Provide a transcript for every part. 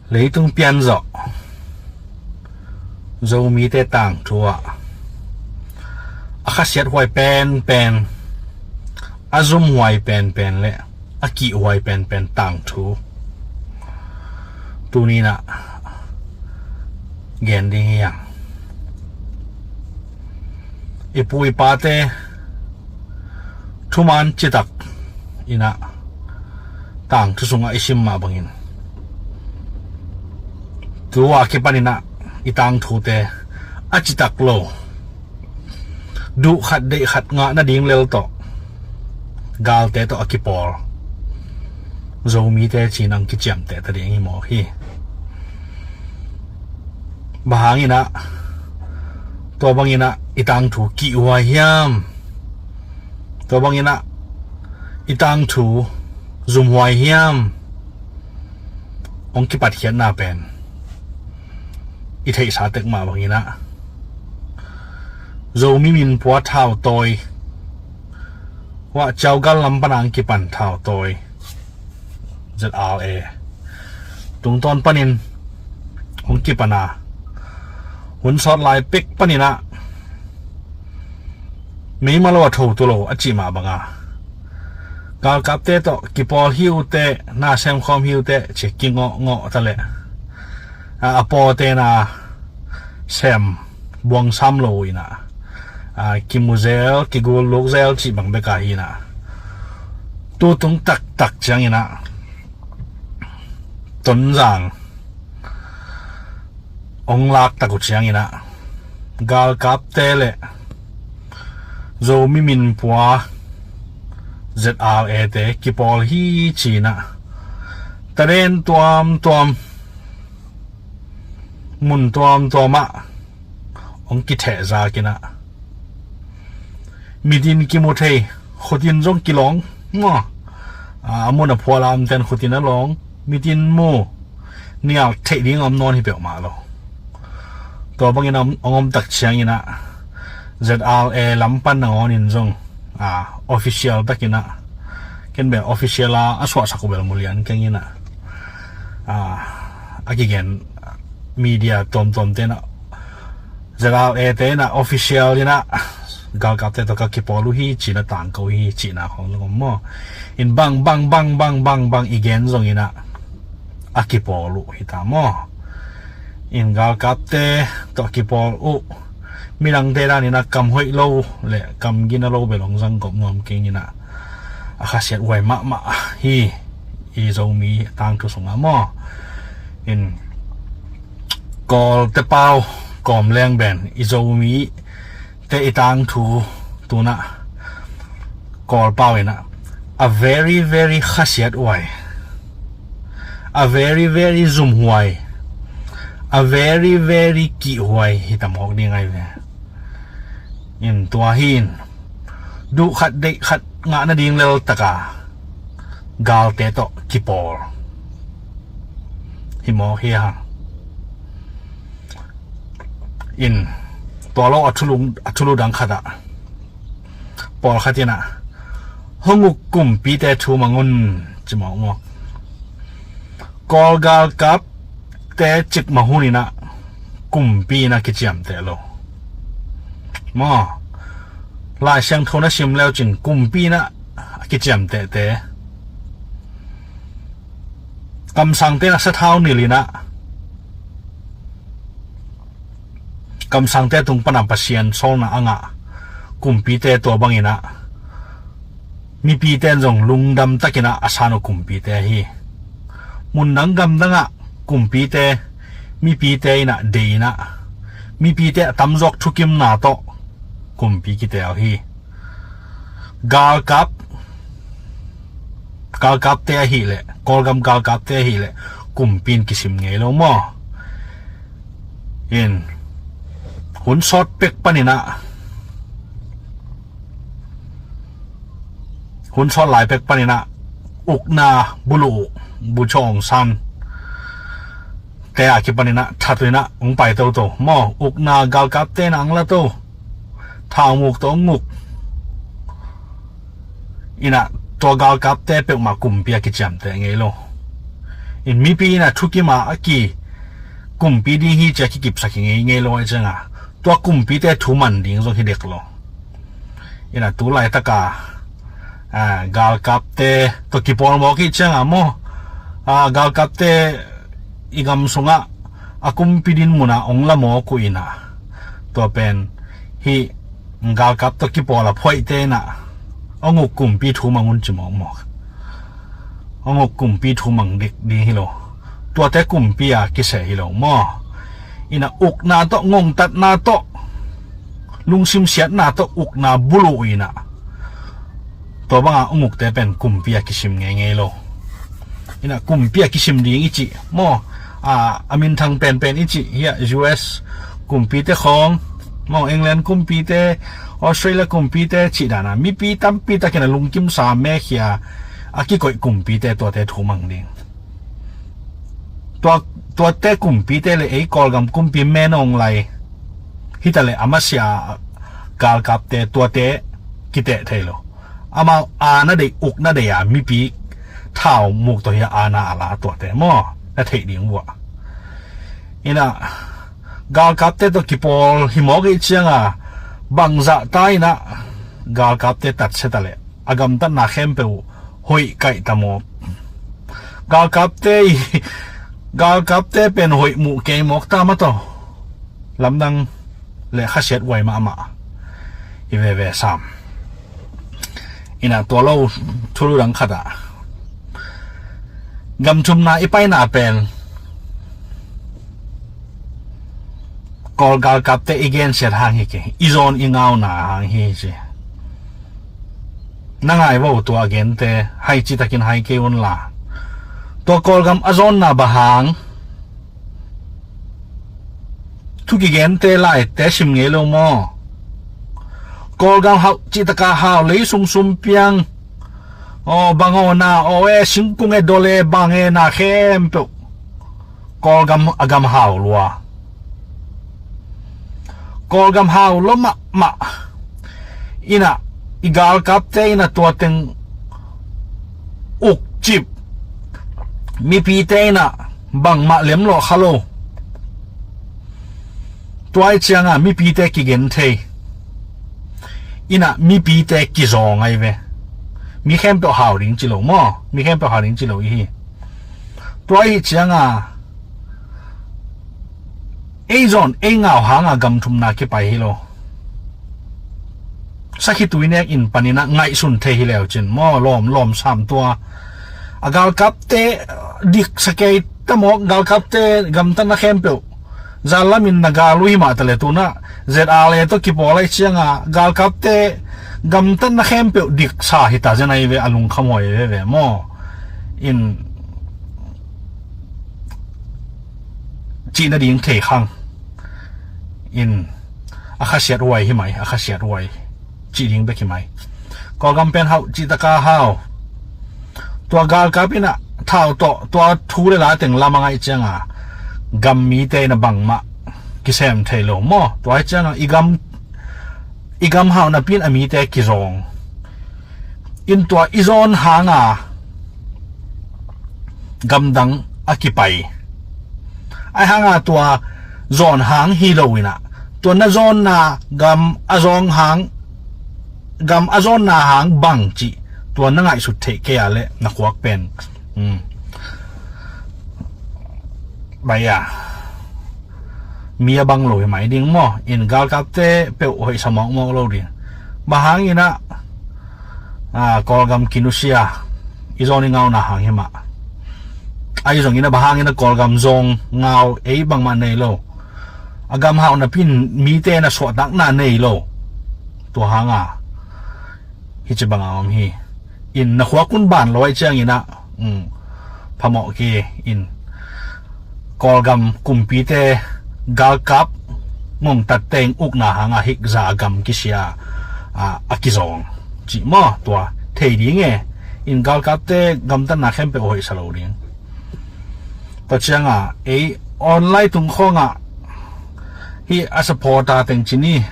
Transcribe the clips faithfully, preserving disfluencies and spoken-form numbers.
Leitung pianzawh Zomite tangthu ah a khasiat huai penpen, a zum huai penpen le a kih huai penpen tangthu tuninah gen ding hi hang. I pu i pate thuman citak inah tangthu sungah i sim mah bangin tua kipaninah i tangthute a citak lo, duh khat deih khat ngah nading lel tawh galte tawh a kipawl Zomite cinang kiciamteh ta ding hi mawk hi. Bang hanginah tua banginah i tangthu kihhuai hiam? Tua banginah i tangthu zumhuai hiam? Hong kipatkhiatna pen i theihsa tek mah banginah Zomi Minpua thautawi, huah Ciaugal lam pana hong kipan thautawi Z R A tungtawn panin hong kipan a, hun sawt lai pek paninah meima lo a thotu lo a cih mah banga galkapte tawh kipawl hi uh teh, na semkhawm hi uh teh ci kingawhngawh ta leh a, a pawte na sem buangsam lo uh inah, a, kimu zel, kigulluk zel cih bang bek ahi inah, tutung taktak cianginah Tonzang hong laktak uh cianginah galkapte le Zomi Minpua Z R A te kipawl hi cinah taden tuamtuam, mun tuamtuamah hong kithehzak inah mitin kimu thei, khutin zong kilawng maw? A, a mun a phual a omten khutin a lawng, mitin mu, nial theih ding a om nawn hi peuhmah lo. Tua bangin a om, a om tak cianginah Z R A lam pan nangawnin zong, a, official takinah ken bel official a a suahsak uh bel mulian kenginah, a, a kigen media tuamtuam tenah Z R A te inah official inah galkapte tawh ka kipawl uh hi cinah tangko hi cihna khawng zong om maw? In bang bang bang bang bang bang i gen zonginah a kipawl uh hi ta maw? In galkapte tawh kipawl uh, midangte daninah kam hoih lo le kam gina lo bel hong zang kop nuam kenginah a khasiat huai mahmah hi i Zomi tangthu sungah maw? In Kawlte pau kawm leng ben i Zomite i tangthu tunah Kawl pau inah a very very khasiat huai, a very very zumhuai, a very very kihhuai hi ta mawk ding ahi ve. In tua hi in duh khat deih khat ngah nading lel taka galte tawh kipawl hi mawk hi hang. In tua lo a thulu, a thulu dang khatah pawlkhat inah hong uk kumpite thu mang un ci mawkmawk. Kawl galkapte cikmah hun inah kumpi inah kiciamteh lo maw? Lai Siangtho na sim leucin kumpi inah a kiciamtehte, kamsangte inah sathau nil inah kamsangte tung pana Pasian sawlna a ngah kumpite tua banginah mipite in zong lungdam takinah a san uh kumpite ahi. Mundang gamdangah kumpite, mipite inah dei inah mipite a tamzawk thukimna tawh kumpi kiteel hi. Galkap, galkapte ahileh, Kawlgam galkapte ahileh kumpi in kisim ngei lo maw? In hun sawt pek paninah, hun sawt lai pek paninah ukna buluh uh buchawng san te a kipaninah that uh inah hong pai toto maw? Ukna galkapte inah ang la to, thaumuk tawh hong uk inah tua galkapte peuhmah kumpi a kiciamteh ngei lo. In mipi in a thukim a a ki kumpi ding hi ci a kikipsak hi ngeingei lo ahih ciangin, tua kumpite thu man ding zong hi dek lo. In a tu laitaka, a, galkapte tawh kipawl mawk ahih ciangin maw, a, galkapte i gam sungah a kumpi din munah hong la mawk uh in a, tua pen hih galkap tawh kipawl a phoihte in a, hong uk kumpi thu mang un ci mawkmawk. Hong uk kumpi thu mang dek ding hi lo. Tuate kumpi a kiseh hi lo maw. In a ukna tawh, ngongtatna tawh, lungsim siatna tawh ukna buluh in a, tua banga hong ukte pen kumpi a kisim ngeingei lo. In a kumpi a kisim ding i cih maw, a, a minthang penpen i cih hi a, U S kumpite khawng maw, England kumpite, Australia kumpite cih dan a, mipi tampi takin a lungkimsa mekhia a kikoih kumpite, tuate thu mang ding. Tua, tuate kumpite le ei Kawlgam kumpi menawng lai hi ta le, a masia galkapte tuate kiteh thei lo. Amau aana deih, ukna deih a mipi thau muk tawh hi a, aana a la tuate maw, na theih ding uh a. In a galkapte tawh kipawl hi mawk ahih ciangin, bangzah ta in a galkapte tatsia ta le, a gamtatna khempeuh hoih kaih ta mawk. Galkapte i, galkapte pen hoih muh kei mawk ta mah tawh, lamdang le khasiat huai mahmah hi veve sam. In a tua lo thulu dang khat ah, gam thumna i paina pen Kawl galkapte i gensiat hang hi kei, i zawn i ngauna hang hi ci. Na ngai vo, tua a gente hai citakin hai kei un la. Tua Kawlgam a zawnna bang hang, thu kigente laite sim ngei lo maw. Kawlgam hau, citaka hau, lei sung sum piang, aw, bang aw na, aw e, singkung e, dol e, bang e, na khempeuh Kawlgam a gam hau lua. Kawlgam hau lua mahmah. In a i galkapte in a tua teng ukcip, mipite in a bangmah lemlawh kha lo. Tua ahih ciangin mipite kigen thei. In a mipite kizawng ahi ve. Mi khempeuh hau ding ci lo maw? Mi khempeuh hau ding ci lo i hi. Tua ahih ciangin ei zawn ei ngau hangin gam thumna kipai hi lo. Sakhi tui nek in panin a ngaihsun thei hi leu cin maw, lawm, lawm sam tua. A galkapte diksa kei ta mawk, galkapte gamtatna khempeuh zan lamin na gal uh hi mah ta le, tu-in a Z R A tawh kipawl ahih ciangin galkapte gamtatna khempeuh diksa hi ta zen ahi ve, a lungkham huai veve maw. In cih nading thei khang. In a khasiat huai hi mai, a khasiat huai cih ding bek hi mai. Kawlgam pen hau, citaka hau. Tua galkap in a thau tawh, tua thu le la teng lam a ngaih ciangin gam mite in a bangmah kisem thei lo maw. Tua ahih ciangin i gam, i gam hau napi in a mite kizawng. In tua i zawn hangin gamdang a kipai. Ahih hangin tua zawn hang hi lo in a, tua na zawnna gam a zawng hang, gam a zawnna hang bang cih tua na ngaihsut theih kei a leh na khuak pen, um, bai a, mi a bang lo hi mai ding maw. In galkapte peuh hoihsa mawkmawk lo ding. Bang hangin a, a, Kawlgam kinusia, i zawn i ngauna hang hi mah. Ahi zongin a, bang hangin a Kawlgam zawng ngau ei bangmah nei lo. A gam hau napi in mite in a suahtakna nei lo. Tua hangin hih ci bangin om hi. In na khuak un ban lo ahih ciangin a, um, phamawh kei in. Kawlgam kumpite galkap ngongtatte in ukna hangin hih zah a gam kisia, a, a kizawng cih maw, tua thei ding e. In galkapte gamtatna khempeuh hoihsa lo ding. Tua ciangin ei online tung khawngin hih a supporter teng ci ni,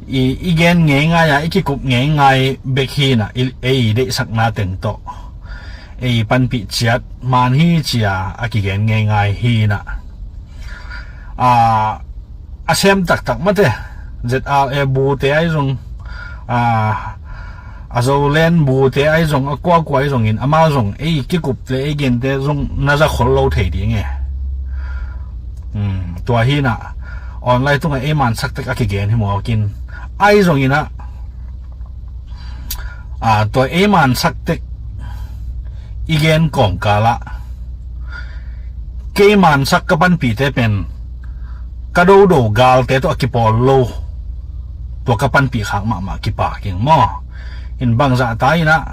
i, i gen ngeingai a, i kikup ngeingai bek hi in a, i, ei deihsakna teng tawh. ei panpih ciat man hi cia a kigen ngeingai hi inah, a, a sem taktak mate, Z R A bute ahi zong, a, a Zoland bute ahi zong, a kuakua ahi zongin amau zong ei kikup le ei gente zong na za khol lo thei ding e. Tua hi inah online tungah ei mansak tek a kigen hi mawkin ahi zongin ah, a, tua ei mansak tek i gen kawmkalah kei mansak ka panpihte pen ka dodo galte tawh a kipawl lo, tua ka panpih khak mahmah kipak ing maw. In bangzah ta inah,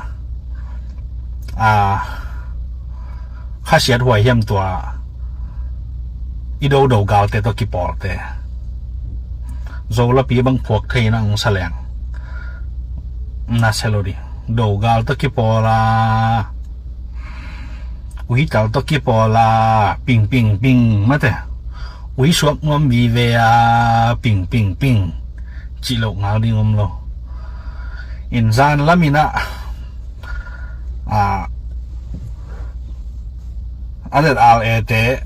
a, khasiat huai hiam tua i dodo galte tawh kipawlte? Zolapi bang phuak thei inah ang saleng na se lo ding. Dogal tawh kipawl a, uital tawh kipawl a, ping ping ping mate, uisuak nuam vive a, ping ping ping, cih loh ngal ding om lo. In zan lam inah, a, a Z R A te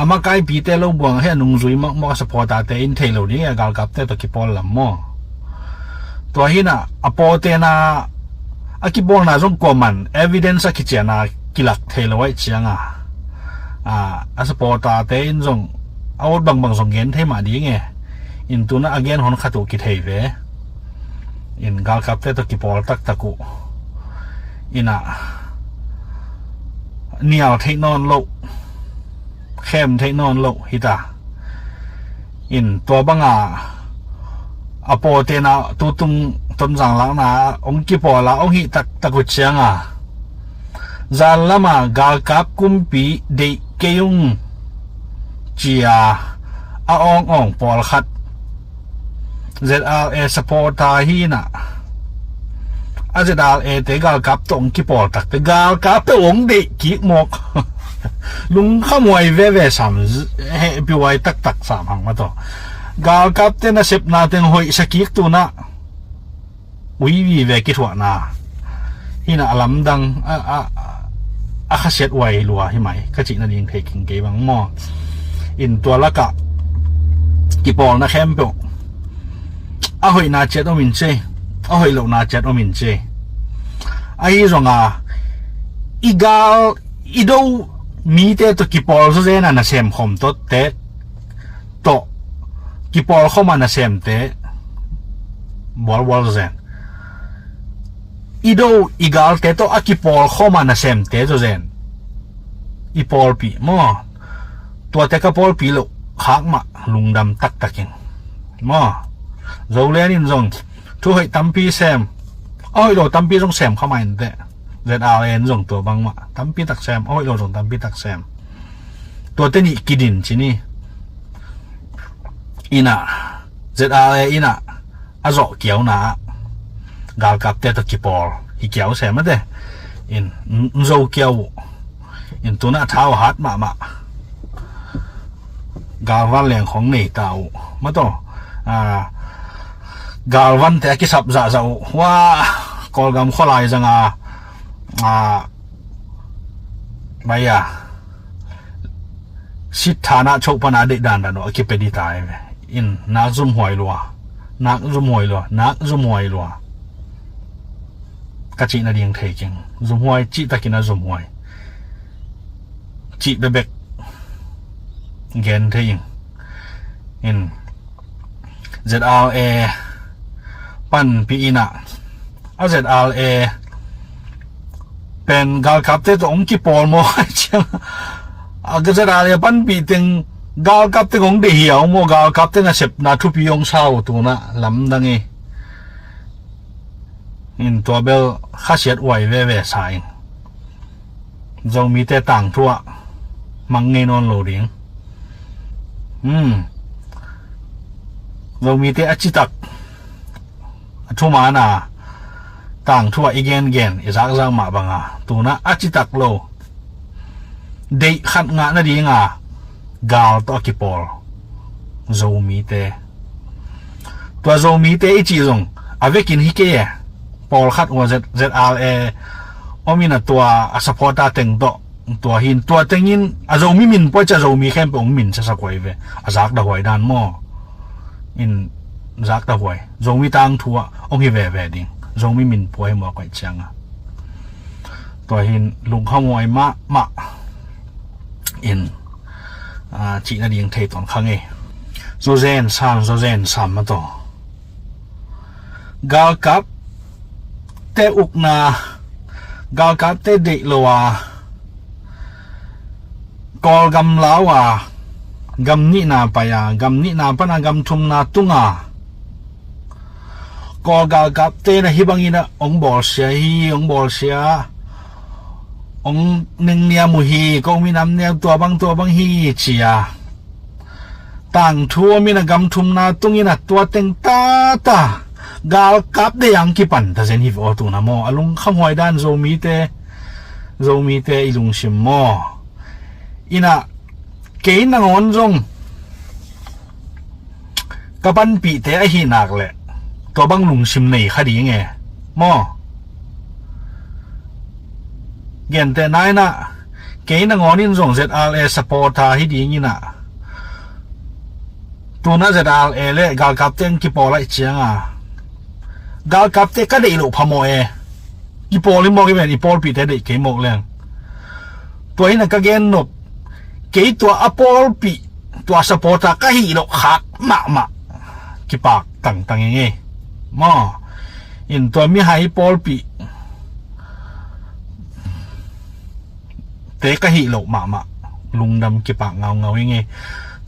a makaipite lo buang hi a nungzui mawkmawk a supporter te in thei lo ding a galkapte tawh kipawl lam maw. Tua hi inah a pawltena a kipawlna zong kuaman evidence a kiciana kilak thei lo aih cianga, a, a supporter te in zong a ut bangbang zong gen thei mah ding e. In tuna a gen hon khat uh kithei ve. In galkapte tawh kipawl taktak uh inah nial theih nawn loh, khem theih nawn loh hita. In tua banga a pawltena tutung Tonzang lakna hong kipawl a hong hih taktak uh cianga zan lama galkap kumpi deih kei ung cia a awngawng pawlkhat Z R A supporter hi inah a Z R A te galkap tawh hong kipawl takte galkap tawh hong deih kik mawk. Lungkham huai veve sam, hehpih huai taktak sam hang mataw. Galkapte nasepna teng hoihsa kik tunah ui vive kithuahna hi inah a lamdang a, a, a khasiat huai lua hi mai ka cih nading thei keng kei bang maw. In tua lakah kipawlna khempeuh a hoihna ciat om in ci, a hoih lohna ciat om in ci. Ahi zonga i gal i do mite tawh kipawl zawzena nasem khawm tawh te tawh kipawl khawma nasemte bualbual zawzen. I do i galte tawh a kipawl khawma nasemte zawzen i pawlpih maw. Tuate ka pawlpih loh khak mah lungdam taktakin maw. Zoland in zong thu hoih tampi sem, a hoih lo tampi zong sem kha mah inteh. Z R A in zong tua bangmah tampi tak sem, a hoih lo zong tampi tak sem. Tuate nih kidin ci ni. Inah Z R A inah a zawh kiauna ah galkapte tawh kipawl hi kiau sem ate. In n zo kiau uh. In tunah thau hat mahmah. Galvan leng khong nei ta uh mataw. A, galvante a kisap zahzah uh hua Kawlgam khualai zanga, a, bai a sit thanah choh pana deih dandan uh a kipia dita hi ve. In nak zumhuai lua, nak zumhuai lua, nak zumhuai lua ka cih nading thei keng. Zumhuai cihtakin a zumhuai cih bekbek gen thei ing. In Z R A panpih inah a Z R A pen galkapte tawh hong kipawl maw ai ciang a Z R A panpih teng galkapte hong deih hiau maw, galkapte nasepna thupi hong sau tunah lamdang e. In tua bel khasiat huai veve sa in Zomite tangthu ah mang ngei nawn lo ding. Hmm. Zomite a citak a thumana tangthu ah i gengen i zakzak mah banga tuna a citak lo deih khat ngah nadinga gal tawh a kipawl Zomite. Tua Zomite i cih zong a vekin hi kei e. Pawlkhat uh a Z R A Om in a tua a supporter teng tawh, tua hin tua tengin a Zomi min pua cia Zomi khempeuh hong min siasak huai ve. A zakdah huai dan maw? In zakdah huai, Zomi tangthu ah hong hi veve ding. Zomi min pua hi mawk aih cianga tua hin lungkham huai mahmah in, ah, cihna ding thei tawn kha ngei. Zozen sam, zozen sam a taw. Galkapte ukna, galkapte deih lo a, Kawlgam lau a, gam nihna pai a, gam nihna pana gam thumna tunga Kawl galkapte na hi bangin a hong bawlsia hi, hong bawlsia, hong nengniam uh hi, ko minam neu tua bang tua bang hi cia tangthu om in a gam thumna tungin a tua teng tata galkap deih ang kipan ta zen hi ve aw tuna maw? A lungkham huai dan Zomite, Zomite i lungsim maw? Ina kei nangawn zong ka panpihte ahi nak leh tua bang lungsim nei kha ding e maw? Gentehna inah kei nangawn in zong Z R A supporter hi ding inah, tuna Z R A le galkapte ang kipawl aih cianga galkapte ka deih loh phamawh e. Kipawl hi mawk i ven, i pawlpihte deih kei mawk leng. Tua inah ka gen nop, kei tua a pawlpih, tua supporter ka hih loh khak mahmah kipak tangtang i ngei maw? In tua mihai pawlpih te ka hih loh mahmah lungdam kipak ngaungau i ngei.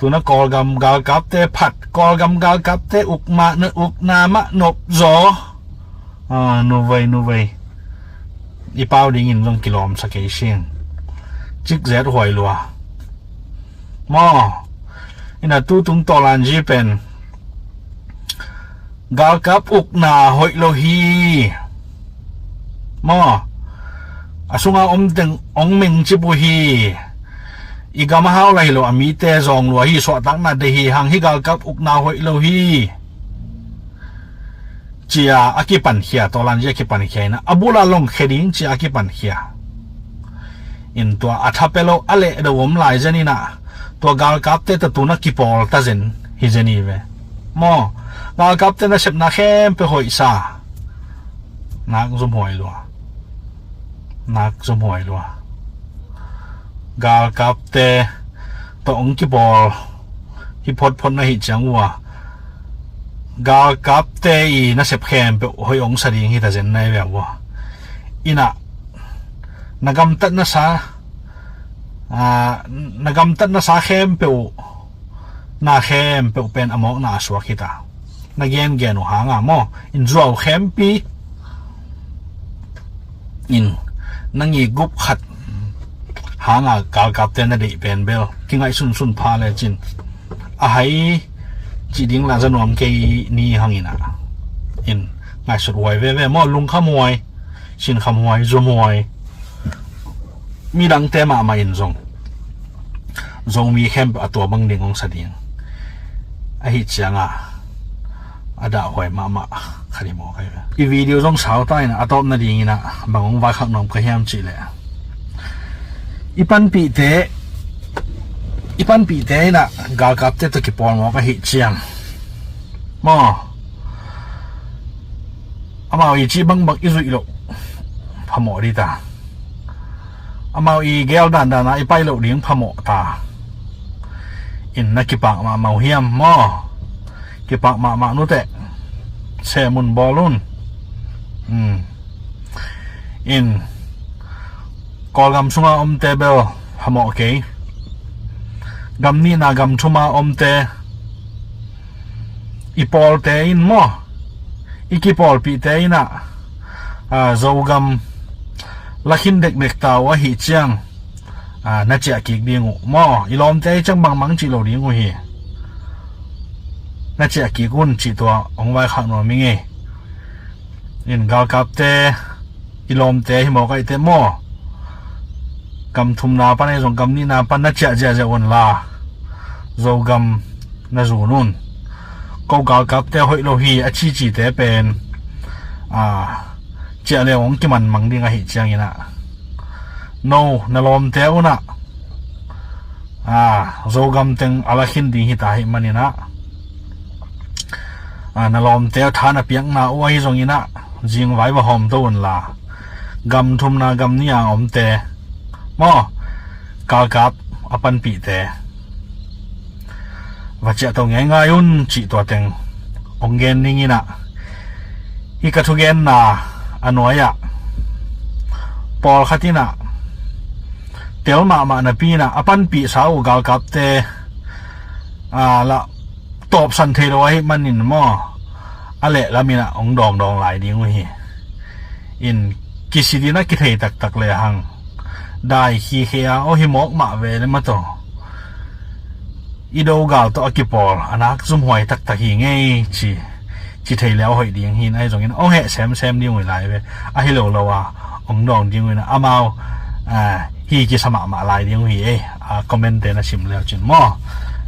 Tuna Kawlgam galkapte phat, Kawlgam galkapte ukmah na ukna mah nop zaw. Ah, nuvei, nuvei. I pau dingin zong kilawmsa kei sing. Cikzet huai lua maw? Ina tutung tawlanzi pen galkap ukna hoih lo hi maw? A sunga om teng ong mengcip uh hi. I gam a hau lai lo a mite zawng lua hi, suahtakna deih hi hang hi, galkap ukna hoih lo hi. Cia a kipankhia, tawlanzi a kipankhia ina a bula longkhia ding cia a kipankhia. In tua a thapia lo a lehdo om lai zen ina tua galkapte tatuna kipawl ta zen hi zen i ve maw? Galkapte nasepna khempeuh hoihsa. Nak zumhuai lua. Nak zumhuai lua. Galkapte tawh ong kipawl hi photphot na hi ciang ua, galkapte i nasep khempeuh hoih ong sa ding hi ta zen nai veu ua. Ina na gamtat nasa, ah, na gamtat nasa khempeuh, na khempeuh pen a mawkna a suak hi ta. Na gengen uh hanga maw? In zuau khempi in na ngigup khat hanga galkapte na deih pen bel kingaihsunsun pha lecin a hai cih ding la za nuam kei ni hangina in ngaihsut huai veve maw? Lungkham huai, sinkham huai, zum huai. Midangte mahmah in zong Zomi khempeuh a tua bang ding ong sa ding ahi cianga a dahhuai mahmah khat hi mawk ahi ve. I video zong sau ta ina a tawpna dingina bang ong vaikhak nuam ka hiam cihleh, i panpihte, i panpihte ina galkapte tawh kipawl mawk ahi ciang maw, amau i cih bangbang i zuih loh phamawh dita. Amau i gel dandana i pai loh ding phamawh ta. In na kipak mahmah uh hiam maw? Kipak mahmah nuteh. Semun bawl un. Hmm. In Kawlgam sunga omte bel phamawh kei. Gam nihna gam thuma omte i pawlte in maw, i kipawlpihte inah, ah, Zogam lakhin dekdek ta uh ahi ciang, ah, na ciah kik ding uh maw? I lawmte i ciang bangmang cih lo ding uh hi. Na ciah kik un cih tua ong vaikhak nuam i ngei. In galkapte i lawmte hi mawk aih teh maw? Gam thumna pan ahi zong gam nihna pan na ciah ziahziah un la, Zogam na zun un. Ko galkapte hoih lo hi a cicite pen, a, ciah le hong kimanmang ding ahih ciangin ah, no, na lawmte un ah, a, Zogam teng a la khin ding hi ta ahih manin ah, a, na lawmte tha na piakna uh ahi zongin ah, zingvai va hawmto unla, gam thumna gam nih a omte maw, galkap a panpihte va ciahto ngeingai un cih tua teng hong gen dingin ah, hih ka thugenna a nuai-ah pawlkhat in ah, tel mahmah napi in ah a panpihsa uh galkapte, a, lah tawpsan thei lo ahih manin maw, a lehlam in ah hong dawngdawng lai ding uh hi. In, kisit in ah kithei taktak lehang, dai khikhe a, aw, hi mawk mah ve le maw, tua i do gal tawh a kipawl a nak zumhuai taktak hi ngei ci, ci thei le a hoih ding hi. Ahi zongin hong heh semsem ding uh hi lai ve. Ahi lo lo a hong dawng ding uh in ah, amau, a, hi kisa mahmah lai ding uh hi ei. A comment te na sim le uh cin maw,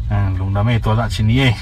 a, lungdam ei, tua zah ci ni ei.